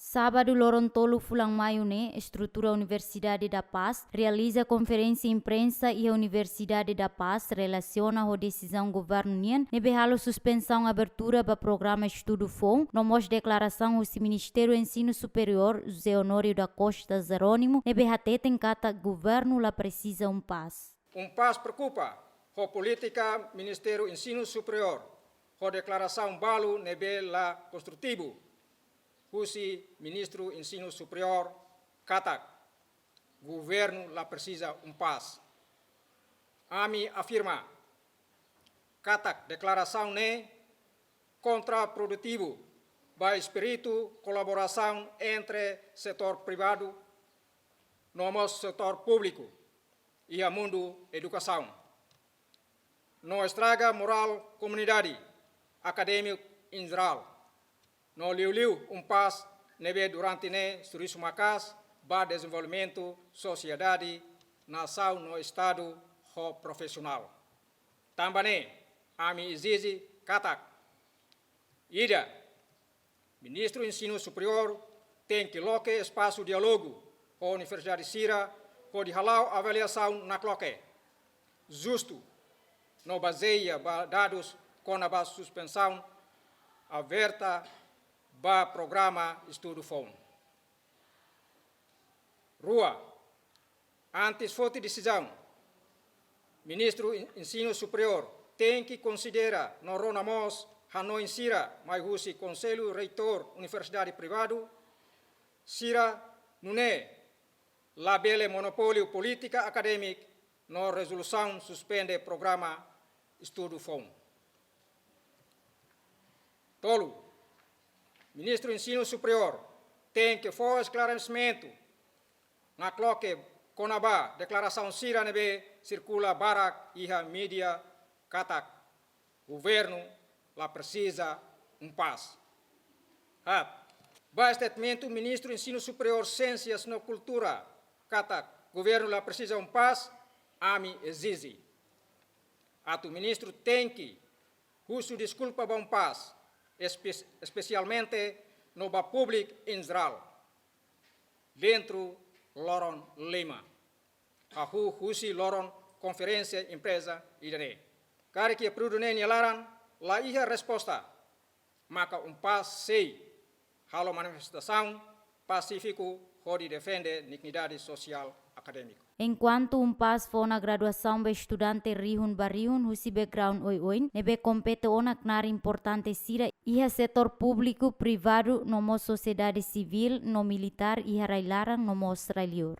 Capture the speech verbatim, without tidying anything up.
Sábadu, loron tolu fulan Maiu ne'e, estrutura Universidade da Paz realiza konferénsia imprensa iha Universidade da Paz relasiona ho desizaun governu nian ne'ebé halo suspensaun abertura ba programa estudu foun, no mós deklarasaun husi Ministru Ensinu Superiór, José Honório da Costa Jerónimo, ne'ebé hateten katak governu la presiza UNPAZ. UNPAZ preokupa ho polítika Ministériu Ensinu Superiór, ho deklarasaun balu ne'ebé la konstrutivu husi Ministru Ensinu Superiór katak governu la presiza UNPAZ. Ami afirma katak deklarasaun ne'e kontraprodutivu ba espíritu kolaborasaun entre setór privadu no mós setór públiku iha mundu edukasaun, no estraga morál komunidade akadémiku em geral, no liuliu UNPAZ ne'ebé durante ne'e servisu maka'as ba dezenvolvimentu sosiedade, nasaun no estadu ho profisionál. Tanba ne'e, ami ezije katak: ida, Ministru Ensinu Superiór tenke loke espasu diálogu ho universidade sira hodi hala'o avaliasaun nakloke, justu, no bazeia ba dadus kona-ba suspensaun aberta ba programa estudu foun. Rua, antes foti desizaun, Ministru En-, Ensinu Superiór tenke konsidera no rona mós hanoin sira mai husi Konsellu Reitór universidade privadu sira, nune'e labele monopóliu polítika akadémika no rezolusaun suspende programa estudu foun. Tolu, Ministru Ensinu Superiór tenke fó esklaresimentu nakloke kona-ba deklarasaun sira ne'ebé sirkula barak iha mídia katak governu la presiza UNPAZ. Haat, ba statement Ministru Ensinu Superiór, Siénsias no Kultura katak governu la presiza UNPAZ, ami ezije atu ministru tenke husu deskulpa ba UNPAZ, espe-, espesialmente no ba públiku em geral, dentru loron lima, hahú husi loron konferénsia imprensa ida-ne'e. Karik iha períodu ne'e nia laran la iha resposta, maka UNPAZ sei halo manifestasaun pasífiku hodi defende dignidade sosiál akadémiku. Enkuantu UNPAZ fó ona graduasaun ba estudante rihun ba rihun husi background oioin, ne'ebé kompete ona knaar importante sira iha setór públiku, privadu, no mós sosiedade sivíl no militár iha rai-laran no mós rai-liur.